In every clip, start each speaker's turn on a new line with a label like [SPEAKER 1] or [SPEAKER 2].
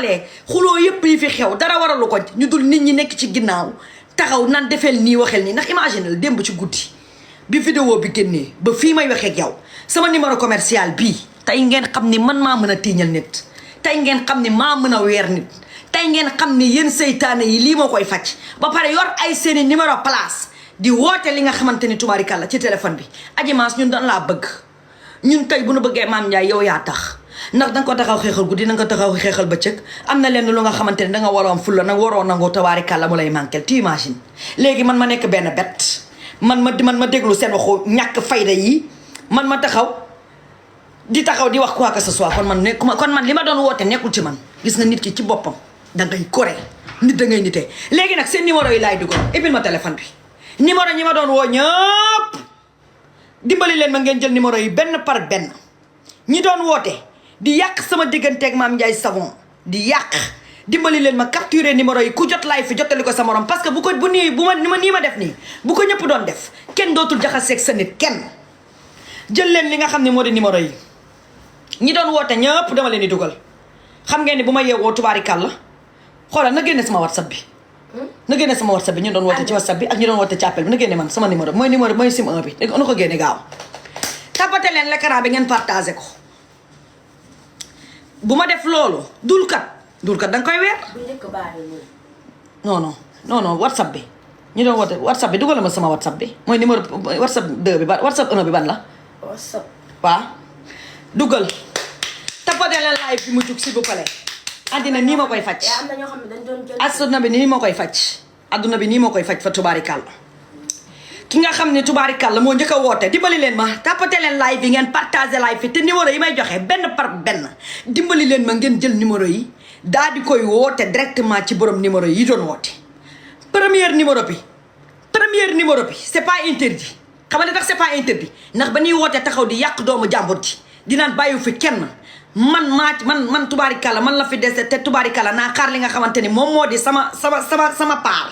[SPEAKER 1] xuloo yëpp yi fi xew dara waralu ko ñu dul nit ñi nekk ci ginnaaw taxaw nan defeel nii waxel nii ndax imagine la démb ci guddi bi vidéo bi génnee ba fii may waxee ak yow sama numéro commercial bii tey ngeen xam ni man maa mën a tiiñal nit tey ngeen xam ni maa mën a weer nit tey ngeen xam ni yéen seytaane yi lii moo koy faj ba pare yor ay seeni numéro place di woote li nga xamante ni tubaarikàlla ci téléphone bi Adji Mass ñun dañ laa bëgg ñun tey bu nu bëggee Mame Ndiaye yow yaa tax ndax danga ko taxaw xeexal guddi danga ko taxaw xeexal bëccëg am na lenn lu nga xamante ne danga waroon fulla nag waroo nangoo tabaarikàlla mu lay manqué tu imagine léegi man ma nekk benn bet man ma déglu seen waxu ñàkk fayda yi man ma taxaw di wax quoi que ce soit kon man li ma doon woote nekkul ci man gis nga nit ki ci boppam dangay koré nit dangay nitee léegi nag seen numéro yi laay dugal ibil ma téléphone bi numéro ñi ma doon woo ñëpp dimbali leen ma ngeen jël numéro yi benn par benn ñi doon woote di yàq sama digganteeg Mame Ndiaye Savon di yàq dimbali leen ma capturer numéro yi ku jot laay fi jotali ko sa morom parce que nii ma def nii bu ko ñëpp doon def kenn dootul jaxaseeg sa nit kenn jël leen li nga xam ne moo di numéro yi ñi doon woote ñëpp dama leen di dugal xam ngeen ni bu ma yeewoo tubaarikàlla xoolal na génne sama whatsapp bi na génne sama whatsapp bi ñu doon woote ci whatsapp bi ak ñu doon woote ci appel bi na génne man sama numéro mooy sim 1 bi na ko génne gaaw tapote leen l'écran bi ngeen partagé ko bu ma def loolu dulkat danga koy weer non whatsapp bi ñu doon woote whatsapp bi dugal ma sama whatsapp bi mooy numéro whatsapp 2 bi ban whatsapp 1 bi ban la whatsapp waaw dugal tapote leen live bi mu jug s'il vous plaît àddina nii moo koy faj adduna bi nii moo koy faj adduna bi nii moo koy faj fa tubaarikàlla ki nga xam ne tubaarikàlla moo njëkk a woote dimbali leen ma tapote leen live yi ngeen partagé live yi te numéro yi may joxe benn par benn dimbali leen ma ngeen jël numéro yi daal di koy woote directement ci borom numéro yi doon woote premier numéro bi c'est pas interdit xam nga tax c'est pas interdit ndax ba ñuy woote taxaw di yàq doomu jàmbur ji dinaan bàyyiwu fi kenn man tubaarikàlla man la fi dese te tubaarikàlla naa xaar li nga xamante ni moom moo di sama paar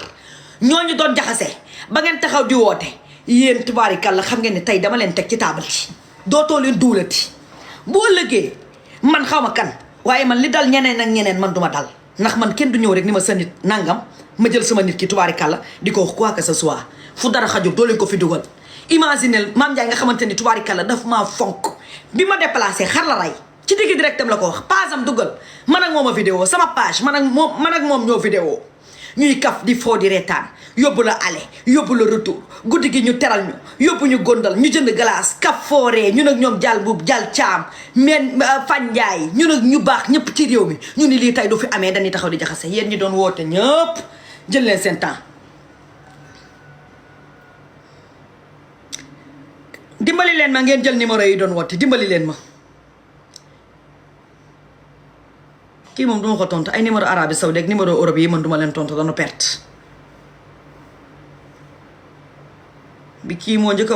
[SPEAKER 1] ñooñu doon jaxase ba ngeen taxaw di woote yéen tubaarikàlla xam ngeen ne tey dama leen teg ci taabal ci dootoo leen duulati boo ëllëgee man xaw ma kan waaye man li dal ñeneen ak ñeneen man duma dal ndax man kenn du ñëw rek ni ma sa nit nangam ma jël sama nit ki tubaarikàlla di ko wax quoi que ce soit fu dara xajul doo leen ko fi dugal imaginel Mame Ndiaye nga xamante ni tubaarikàlla daf maa fonk bi ma déplacé xar la rey ci digg directam la ko wax page am dugal man ak moom a vidéo sama page man ak moom ñoo vidéo ñuy kaf di foo di reetaan yóbbu la aller yóbbu la retour guddi gi ñu teral ñu yóbbu ñu gondal ñu jënd glace kaf fooree ñun ak ñoom jàll buub jàll caam men fanjaay ñun ak ñu baax ñëpp ci réew mi ñu ni lii tey du fi amee dañuy taxaw di jaxase yéen ñi doon woote ñëpp jël leen seen temps dimbali leen ma ngeen jël numéro yi doon woote dimbali leen ma kii moom duma ko tontu ay numéro Arabie Saoudite ak numéro Europe yi man duma leen tontu dañu perte bi kii moo njëkk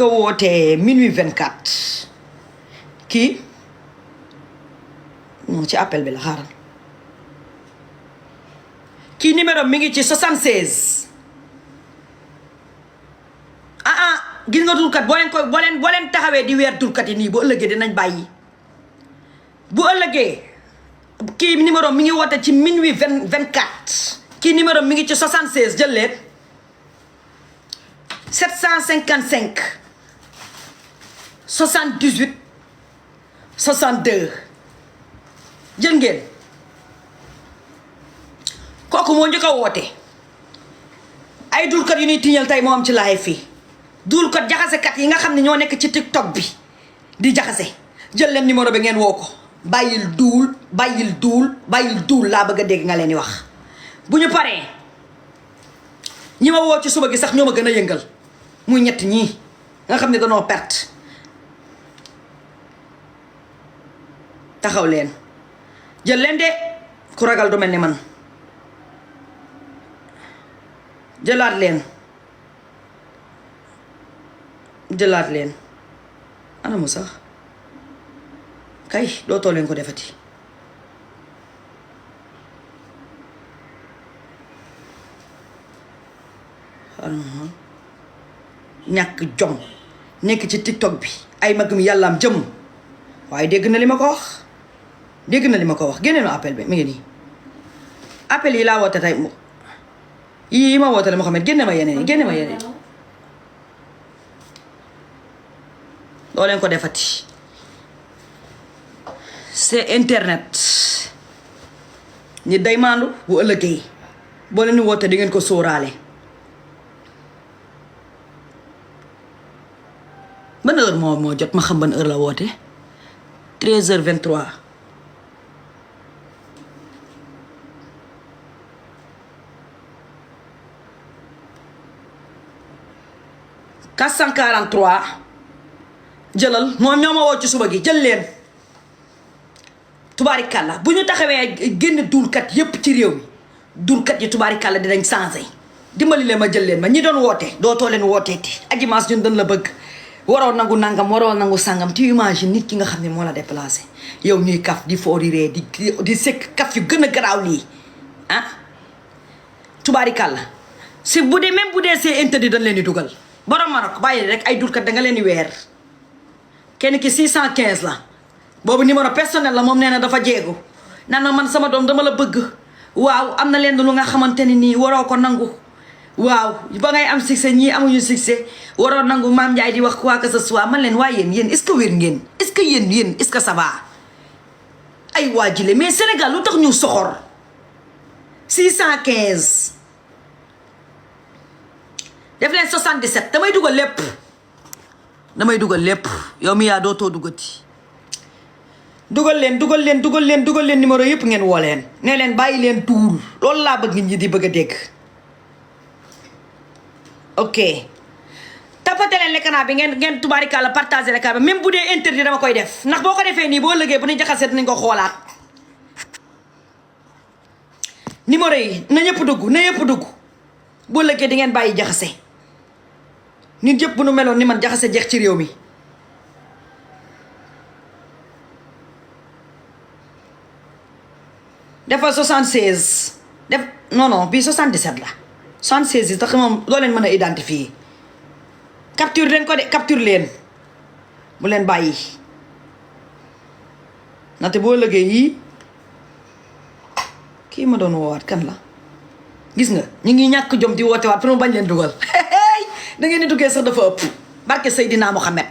[SPEAKER 1] a woote minuit 24 kii non ci appel bi la xaaral kii numéro mi ngi ci 76 gis nga dulkat boo leen taxawee di weer dulkat yi nii bu ëllëgee dinañ bàyyi bu ëllëgee kii numéro mi ngi woote ci minuit 24 kii numéro mi ngi ci 76 jël leen 755 78 62 jël ngeen kooku moo njëkk a woote ay dulkat yu ñuy tiñal tey moo am ci live fii dulkat jaxasekat yi nga xam ne ñoo nekk ci TikTok bi di jaxase jël leen numéro bi ngeen woo ko bàyyil duul laa bëgg a dégg nga leen di wax bu ñu paree ñi ma woo ci suba gi sax ñoo ma gën a yëngal muy ñett ñii nga xam ne danoo perte taxaw leen jël leen de ku ragal du mel ni man jëlaat leen ana mu sax kay dootoo leen ko defati ñàkk jom nekk ci TikTok bi ay magum yàllaam jëm waaye dégg na li ma ko wax dégg na li ma ko wax génne na appel bi mi ngi nii appel yi laa woote tey yi ma woote la Mouhamed génne ma yeneen yi génne ma yeneen doo leen ko defati c'est internet nit day maandu bu ëllëgee boo leen di woote di ngeen ko sóoraale ban heure moo jot ma xam ban heure la woote 13h23 443 jëlal moom ñoo ma woo ci suba gi jël leen tubaarikàlla bu ñu taxawee génn duulkat yépp ci réew mi duulkat yi tubaarikàlla dinañ changé dimbali leen ma jël leen ma ñi doon woote dootoo leen wooteeti Adji Mass ñun dañ la bëgg waroo nangu nangam waroo nangu sangam tu imagine nit ki nga xam ne moo la déplacé yow ñuy kaf di foo di ree di sekk kaf yu gën a garaaw lii ah tubaarikàlla si bu dee même bu dee c'est interdit dañ leen di dugal borom Maroc bàyyi rek ay duulkat da nga leen di weer kenn ki 615 la boobu numéro personnel la moom nee na dafa jeegu naan ma man sama doom dama la bëgg waaw am na leen lu nga xamante ni nii waroo ko nangu waaw ba ngay am succès ñii amuñu succès waroo nangu Mame Ndiaye di wax quoi que ce soit man leen waaye yéen est-ce que wér ngeen est-ce que yéen est-ce que ça va ay waajile mais Sénégal lu tax ñu soxor 615 def leen 77 damay dugal lépp yow mi yaa dootoo dugati dugal leen numéro yëpp ngeen woo leen ne leen bàyyi leen tuul loolu laa bëgg ñi di bëgg a dégg ok tapate leen l'écran bi ngeen tubaarikàlla partager l'écran bi même bu dee interdit dama koy def ndax boo ko defee nii boo lëgee bu ñu jaxasee dinañ ko xoolaat numéro yi na ñëpp dugg boo lëgee di ngeen bàyyi jaxase nit yëpp bu nu meloon ni man jaxase jeex ci réew mi defal 76 def non bii 77 la 76 yi tax moom loo leen mën a identifier capture leen ko de capture leen bu leen bàyyi ndaxte boo lëgee yii kii ma doon woowaat kan la gis nga ñu ngi ñàkk jom di woote waat pour mu bañ leen dugal da ngeen di duggee sax dafa ëpp barke Seydina Mohamed